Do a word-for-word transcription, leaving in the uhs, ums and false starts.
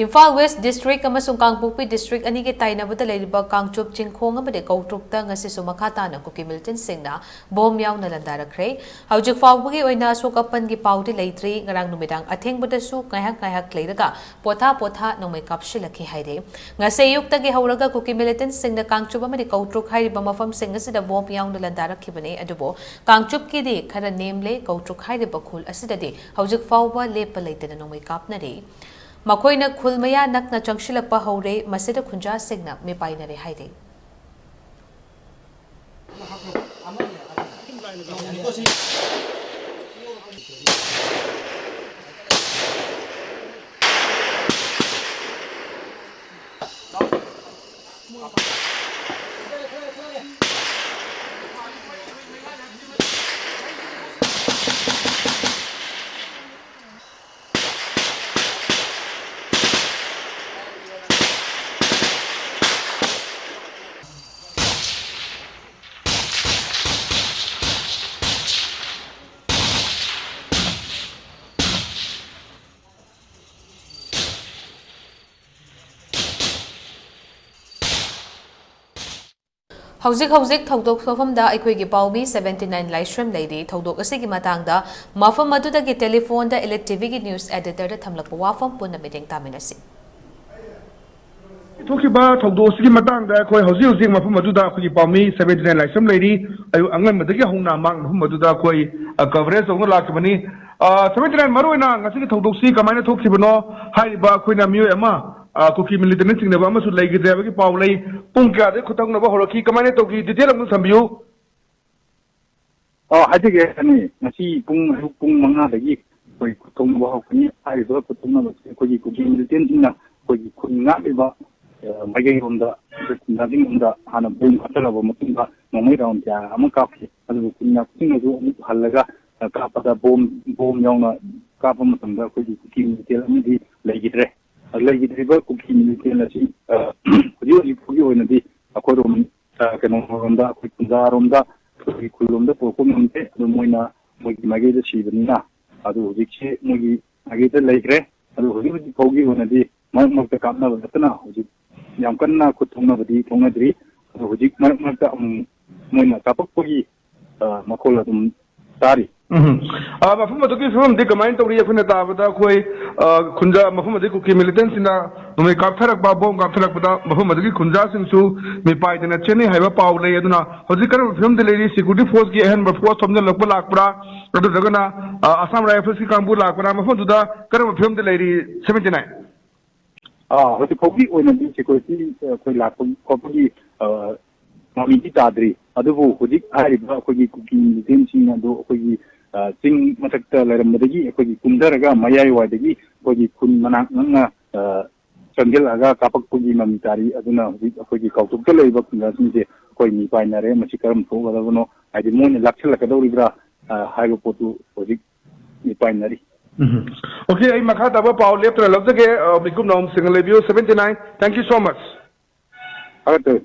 Imphal west district ꯑꯃꯁꯨꯡ ꯀꯥꯡꯄꯣꯛꯄꯤ district ꯑꯅꯤꯒꯤ ꯇꯥꯏꯅꯕꯗ ꯂꯩꯔꯤꯕ ꯀꯥꯡꯆꯨꯞ ꯆꯤꯡꯈꯣꯡ ꯑꯃꯗꯤ ꯀꯧꯇ꯭ꯔꯨꯛꯇ ꯉꯁꯤꯁꯨ ꯃꯈꯥ ꯇꯥꯅ ꯀꯨꯀꯤ ꯃꯤꯂꯤꯇꯦꯟꯁꯤꯡꯅ ꯕꯣꯝ ꯌꯥꯎꯅ ꯂꯥꯟꯗꯥꯔꯛꯈ꯭ꯔꯦ꯫ ꯍꯧꯖꯤꯛ ꯐꯥꯎꯕꯒꯤ ꯑꯣꯏꯅ ꯑꯁꯣꯛ ꯑꯄꯟꯒꯤ ꯄꯥꯎꯗꯤ ꯂꯩꯇ꯭ꯔꯤ꯫ ꯉꯔꯥꯡ ꯅꯨꯃꯤꯗꯥꯡ ꯑꯊꯦꯡꯕꯗꯁꯨ ꯉꯥꯏꯍꯥꯛ ꯉꯥꯏꯍꯥꯛ ꯂꯩꯔꯒ ꯄꯣꯊꯥ ꯄꯣꯊꯥ ꯅꯣꯡꯃꯩ ꯀꯥꯞꯁꯤꯜꯂꯛꯈꯤ ꯍꯥꯏꯔꯦ꯫ ꯉꯁꯤ ꯑꯌꯨꯛꯇꯒꯤ ꯍꯧꯔꯒ ꯀꯨꯀꯤ ꯃꯤꯂꯤꯇꯦꯟꯁꯤꯡꯅ ꯀꯥꯡꯆꯨꯞ ꯑꯃꯗꯤ ꯀꯧꯇ꯭ꯔꯨꯛ ꯍꯥꯏꯔꯤꯕ ꯃꯐꯝꯁꯤꯡ ꯑꯁꯤꯗ ꯕꯣꯝ ꯌꯥꯎꯅ ꯂꯥꯟꯗꯥꯔꯛꯈꯤꯕꯅꯤ꯫ ꯑꯗꯨꯕꯨ ꯀꯥꯡꯆꯨꯞꯀꯤꯗꯤ ꯈꯔ ꯅꯦꯝꯂꯦ꯫ ꯀꯧꯇ꯭ꯔꯨꯛ ꯍꯥꯏꯔꯤꯕ ꯈꯨꯜ ꯑꯁꯤꯗꯗꯤ ꯍꯧꯖꯤꯛ ꯐꯥꯎꯕ ꯂꯦꯞꯄ ꯂꯩꯇꯅ ꯅꯣꯡꯃꯩ ꯀꯥꯞꯅꯔꯤ꯫ ꯃꯈꯣꯏꯅ ꯈꯨꯜ ꯃꯌꯥ ꯅꯛꯅ ꯆꯪꯁꯤꯜꯂꯛꯄ ꯍꯧꯔꯦ꯫ ꯃꯁꯤꯗ ꯈꯨꯟꯖꯥꯁꯤꯡꯅ ꯃꯤꯄꯥꯏꯅꯔꯦ ꯍꯥꯏꯔꯤ꯫ ꯍꯧꯖꯤꯛ ꯍꯧꯖꯤꯛ ꯊꯧꯗꯣꯛ ꯊꯣꯛꯐꯝꯗ ꯑꯩꯈꯣꯏꯒꯤ ꯄꯥꯎꯃꯤ seventy nine ꯂꯥꯏꯁ꯭ꯔꯝ ꯂꯩꯔꯤ꯫ ꯊꯧꯗꯣꯛ ꯑꯁꯤꯒꯤ ꯃꯇꯥꯡꯗ ꯃꯐꯝ ꯑꯗꯨꯗꯒꯤ ꯇꯦꯂꯤꯐꯣꯟꯗ Elite ꯇꯤꯚꯤꯒꯤ ꯅ꯭ꯌꯨꯁ ꯑꯦꯗꯤꯇꯔꯗ ꯊꯝꯂꯛꯄ ꯋꯥꯐꯝ ꯄꯨꯟꯅ ꯃꯤꯠꯌꯦꯡ ꯇꯥꯃꯤꯟꯅꯁꯤ꯫ ꯊꯣꯛꯈꯤꯕ ꯊꯧꯗꯣꯛ ꯑꯁꯤꯒꯤ ꯃꯇꯥꯡꯗ ꯑꯩꯈꯣꯏ ꯍꯧꯖꯤꯛ ꯍꯧꯖꯤꯛ ꯃꯐꯝ ꯑꯗꯨꯗ ꯑꯩꯈꯣꯏꯒꯤ ꯄꯥꯎꯃꯤ seventy nine ꯂꯥꯏꯁ꯭ꯔꯝ ꯂꯩꯔꯤ꯫ ꯑꯌꯨꯛ ꯑꯉꯟꯕꯗꯒꯤ ꯍꯧꯅ ꯃꯍꯥꯛ ꯃꯐꯝ ꯑꯗꯨꯗ ꯑꯩꯈꯣꯏ, ꯑ, coverage ꯇꯧꯅ ꯂꯥꯛꯈꯤꯕꯅꯤ꯫ ꯑ, seventy nine, ꯃꯔꯨꯑꯣꯏꯅ ꯉꯁꯤꯒꯤ ꯊꯧꯗꯣꯛꯁꯤ ꯀꯃꯥꯏꯅ ꯊꯣꯛꯈꯤꯕꯅꯣ ꯍꯥꯏꯔꯤꯕ ꯑꯩꯈꯣꯏꯅ ꯃꯤꯑꯣꯏ ꯑꯃ, ꯑ, ꯀꯨꯀꯤ ꯃꯤꯂꯤꯇꯦꯟꯅ ꯆꯤꯡꯅꯕ ꯑꯃꯁꯨ ꯂꯩꯈꯤꯗ꯭ꯔꯦ ꯍꯥꯏꯕꯒꯤ ꯄꯥꯎ ꯂꯩ꯫ ꯄꯨꯡ ꯀꯌꯥꯗꯒꯤ ꯈꯨꯠꯊꯧꯅꯕ ꯍꯧꯔꯛꯈꯤ, ꯀꯃꯥꯏꯅ ꯇꯧꯈꯤ, detail ꯑꯃꯨꯛ ꯊꯝꯕꯤꯌꯨ꯫ ꯑꯣ, ꯍꯥꯏꯖꯒꯦ, ꯑꯅꯤ, ꯉꯁꯤ ꯄꯨꯡ, ꯑꯌꯨꯛ ꯄꯨꯡ ꯃꯉꯥꯗꯒꯤ ꯑꯩꯈꯣꯏ ꯈꯨꯠꯊꯧꯅꯕ ꯍꯧꯔꯛꯀꯅꯤ꯫ ꯍꯥꯏꯔꯤꯕ ꯈꯨꯠꯊꯧꯅꯕꯁꯤ ꯑꯩꯈꯣꯏꯒꯤ ꯀꯨꯀꯤ ꯃꯤꯂꯤꯇꯦꯟꯁꯤꯡꯅ ꯑꯩꯈꯣꯏꯒꯤ ꯈꯨꯟ ꯉꯥꯛꯂꯤꯕ, ꯑ, ꯃꯥꯏꯀꯩꯔꯣꯝꯗ, ꯑꯩꯈꯣꯏ ꯈꯨꯟꯖꯥꯁꯤꯡꯂꯣꯝꯗ ꯍꯥꯟꯅ ꯕꯣꯝ ꯀꯥꯞꯆꯜꯂꯕ ꯃꯇꯨꯡꯗ ꯅꯣꯡꯃꯩ round ꯀꯌꯥ ꯑꯃ ꯀꯥꯞꯈꯤ꯫ ꯑꯗꯨꯕꯨ ꯈꯨꯟ ꯉꯥꯛꯄꯁꯤꯡꯅꯁꯨ ꯑꯃꯨꯛ ꯍꯜꯂꯒ, ꯑ, ꯀꯥꯞꯄꯗ ꯕꯣꯝ, ꯕꯣꯝ ꯌꯥꯎꯅ ꯀꯥꯞꯄ ꯃꯇꯝꯗ ꯑꯩꯈꯣꯏꯒꯤ ꯀꯨꯀꯤ ꯃꯤꯂꯤꯇꯦꯟ ꯑꯃꯗꯤ ꯂꯩꯈꯤꯗ꯭ꯔꯦ꯫ ꯂꯩꯈꯤꯗ꯭ꯔꯤꯕ ꯀꯨꯀꯤ ꯃꯤꯂꯤꯇꯦꯟ ꯑꯁꯤ, ꯑ, ꯍꯧꯖꯤꯛ ꯍꯧꯖꯤꯛ ꯐꯥꯎꯒꯤ ꯑꯣꯏꯅꯗꯤ ꯑꯩꯈꯣꯏꯔꯣꯝ, ꯑ, ꯀꯩꯅꯣꯔꯣꯝꯗ, ꯑꯩꯈꯣꯏ ꯀꯨꯟꯖꯥꯔꯣꯝꯗ, ꯑꯩꯈꯣꯏꯒꯤ ꯈꯨꯜꯂꯣꯝꯗ ꯄꯨꯔꯛꯄ ꯉꯝꯗꯦ꯫ ꯑꯗꯨ ꯃꯣꯏꯅ ꯃꯣꯏꯒꯤ ꯃꯥꯏꯀꯩꯗ ꯁꯤꯕꯅꯤꯅ, ꯑꯗꯨ ꯍꯧꯖꯤꯛꯁꯤ ꯃꯣꯏꯒꯤ ꯃꯥꯏꯀꯩꯗ ꯂꯩꯈ꯭ꯔꯦ꯫ ꯑꯗꯨ ꯍꯧꯖꯤꯛ ꯍꯧꯖꯤꯛ ꯐꯥꯎꯒꯤ ꯑꯣꯏꯅꯗꯤ ꯃꯔꯛ ꯃꯔꯛꯇ ꯀꯥꯞꯅꯕ ꯅꯠꯇꯅ ꯍꯧꯖꯤꯛ ꯌꯥꯝ ꯀꯟꯅ ꯈꯨꯠ ꯊꯣꯛꯅꯕꯗꯤ ꯊꯣꯛꯅꯗ꯭ꯔꯤ꯫ ꯑꯗꯣ ꯍꯧꯖꯤꯛ ꯃꯔꯛ ꯃꯔꯛꯇ ꯑꯃꯨꯛ ꯃꯣꯏꯅ ꯀꯥꯞꯄꯛꯄꯒꯤ, ꯑ, ꯃꯈꯣꯜ ꯑꯗꯨꯝ ꯇꯥꯔꯤ꯫ ꯎꯝ꯫ ꯑ, ꯃꯐꯝ ꯑꯗꯨꯒꯤ ꯐꯤꯕꯝꯗꯤ ꯀꯃꯥꯏꯅ ꯇꯧꯔꯤ? ꯑꯩꯈꯣꯏꯅ ꯇꯥꯕꯗ ꯑꯩꯈꯣꯏ, ꯑ, ꯈꯨꯟꯖꯥ-, ꯃꯐꯝ ꯑꯗꯨꯒꯤ ꯀꯨꯀꯤ ꯃꯤꯂꯤꯇꯦꯟꯁꯤꯡꯅ ꯅꯣꯡꯃꯩ ꯀꯥꯞꯊꯔꯛꯄ, ꯕꯣꯝ ꯀꯥꯞꯊꯔꯛꯄꯗ ꯃꯐꯝ ꯑꯗꯨꯒꯤ ꯈꯨꯟꯖꯥꯁꯤꯡꯁꯨ ꯃꯤꯄꯥꯏꯗꯅ ꯆꯦꯟꯅꯩ ꯍꯥꯏꯕ ꯄꯥꯎ ꯂꯩ꯫ ꯑꯗꯨꯅ ꯍꯧꯖꯤꯛ ꯀꯔꯝꯕ ꯐꯤꯕꯝꯗ ꯂꯩꯔꯤ? ꯁꯦꯀ꯭ꯌꯨꯔꯤꯇꯤ ꯐꯣꯔꯁꯀꯤ ꯑꯍꯦꯟꯕ ꯐꯣꯔꯁ ꯊꯣꯝꯖꯤꯜꯂꯛꯄ ꯂꯥꯛꯄ꯭ꯔꯥ? ꯅꯠꯇ꯭ꯔꯒꯅ, ꯑ, ꯑꯁꯥꯝ ꯔꯥꯏꯐꯜꯁꯀꯤ ꯀꯥꯡꯕꯨ ꯂꯥꯛꯄ꯭ꯔꯥ? ꯃꯐꯝꯗꯨꯗ ꯀꯔꯝꯕ ꯐꯤꯕꯝꯗ ꯂꯩꯔꯤ? Seventy nine. ꯑꯥ, ꯍꯧꯖꯤꯛ ꯐꯥꯎꯒꯤ ꯑꯣꯏꯅꯗꯤ ꯁꯦꯀ꯭ꯌꯨꯔꯤꯇꯤ, ꯑ, ꯑꯩꯈꯣꯏ ꯂꯥꯛꯄ ꯈꯣꯠꯄꯒꯤ, ꯑ, ꯃꯃꯤꯗꯤ ꯇꯥꯗ꯭ꯔꯤ꯫ ꯑꯗꯨꯕꯨ ꯍꯧꯖꯤꯛ ꯍꯥꯏꯔꯤꯕ ꯑꯩꯈꯣꯏꯒꯤ ꯀꯨꯀꯤ ꯃꯤꯂꯤꯇꯦꯟꯁꯤꯡ ꯑꯗꯨ ꯑꯩꯈꯣꯏꯒꯤ, ꯑ, ꯆꯤꯡ ꯃꯊꯛꯇ ꯂꯩꯔꯝꯕꯗꯒꯤ ꯑꯩꯈꯣꯏꯒꯤ ꯀꯨꯝꯊꯔꯒ ꯃꯌꯥꯏꯋꯥꯏꯗꯒꯤ ꯑꯩꯈꯣꯏꯒꯤ ꯈꯨꯟ ꯃꯅꯥꯛ ꯅꯛꯅ, ꯑ, ꯆꯪꯁꯤꯜꯂꯛꯑꯒ ꯀꯥꯞꯄꯛꯄꯒꯤ ꯃꯃꯤ ꯇꯥꯔꯤ꯫ ꯑꯗꯨꯅ ꯍꯧꯖꯤꯛ ꯑꯩꯈꯣꯏꯒꯤ ꯀꯥꯎꯊꯣꯛꯇ ꯂꯩꯔꯤꯕ ꯈꯨꯟꯖꯥꯁꯤꯡꯁꯦ ꯑꯩꯈꯣꯏ ꯃꯤꯄꯥꯏꯅꯔꯦ꯫ ꯃꯁꯤ ꯀꯔꯝ ꯊꯣꯛꯀꯗꯕꯅꯣ, ꯍꯥꯏꯗꯤ ꯃꯣꯏꯅ ꯂꯥꯛꯁꯤꯜꯂꯛꯀꯗꯧꯔꯤꯕ꯭ꯔꯥ, ꯑ, ꯍꯥꯏꯕ ꯄꯣꯠꯇꯨ ꯍꯧꯖꯤꯛ ꯃꯤꯄꯥꯏꯅꯔꯤ꯫ ꯎꯝ꯫ ꯑꯣꯀꯦ, ꯑꯩ ꯃꯈꯥ ꯇꯥꯕ ꯄꯥꯎ ꯂꯦꯞꯇꯅ ꯂꯧꯖꯒꯦ꯫ ꯑ, ꯃꯤꯀꯨꯞ ꯅꯥꯎꯝ ꯁꯤꯡꯅ ꯂꯩꯕꯤꯌꯨ, seventy nine. Thank you so much꯫ ꯊꯥꯒꯠꯆꯔꯤ꯫